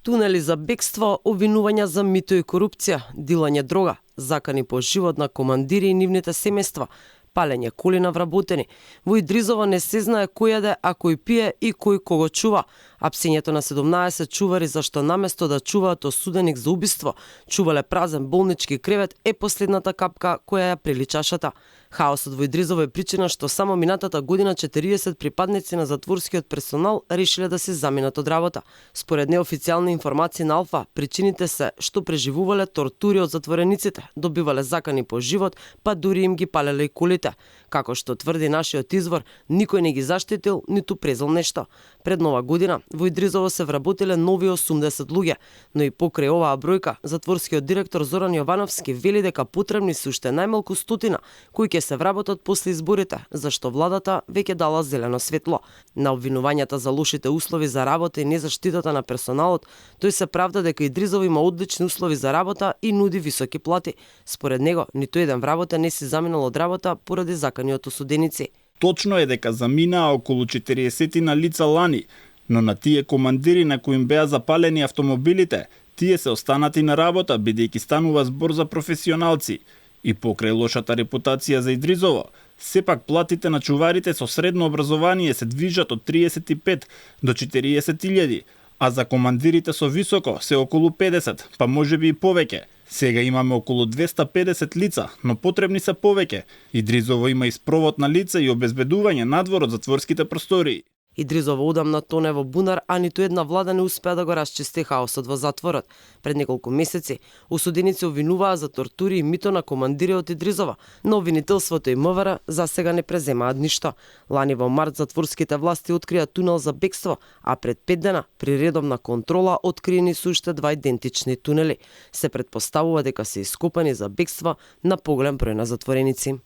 Тунели за бегство, обвинувања за мито и корупција, дилање дрога, закани по живот на командири и нивните семејства, палење коли на вработени. Во Идризово не се знае кој јаде, а кој пие и кој кого чува. Апсењето на 17 чувари зашто наместо да чуваат осуденик за убиство, чувале празен болнички кревет е последната капка која ја прели чашата. Хаосот во Идризово е причина што само минатата година 40 припадници на затворскиот персонал решиле да се заминат од работа. Според неофицијални информации на Алфа, причините се што преживувале тортури од затворениците, добивале закани по живот, па дури им ги палеле и колите. Како што тврди нашиот извор, никој не ги заштитил, ниту презел нешто. Пред нова година во Идризово се вработиле нови 80 луѓе, но и покрај оваа бројка, затворскиот директор Зоран Јовановски вели дека потребни се уште најмалку 100 кои ќе се вработат после изборите, зашто владата веќе дала зелено светло. На обвинувањата за лошите услови за работа и незаштитата на персоналот, тој се правда дека Идризово има одлични услови за работа и нуди високи плати. Според него, ниту еден вработен не си заминал од работа поради закани од осуденици. Точно е дека заминаа околу 40 на лица лани, но на тие командири на кои им беа запалени автомобилите, тие се останати на работа бидејќи станува збор за професионалци. И покрај лошата репутација за Идризово, сепак платите на чуварите со средно образование се движат од 35 до 40.000, а за командирите со високо се околу 50, па можеби и повеќе. Сега имаме околу 250 лица, но потребни се повеќе. Идризово има и спровод на лица и обезбедување надвор од затворските простории. Идризово одамна тоне во бунар, а ниту една влада не успеа да го расчисти хаосот во затворот. Пред неколку месеци, осуденици обвинуваа за тортури и мито на командири од Идризово, но обвинителството и МВР за сега не преземаат ништо. Лани во март затворските власти открија тунел за бегство, а пред 5 дена, при редовна контрола, откриени се уште два идентични тунели. Се претпоставува дека се ископани за бегство на поголем број на затвореници.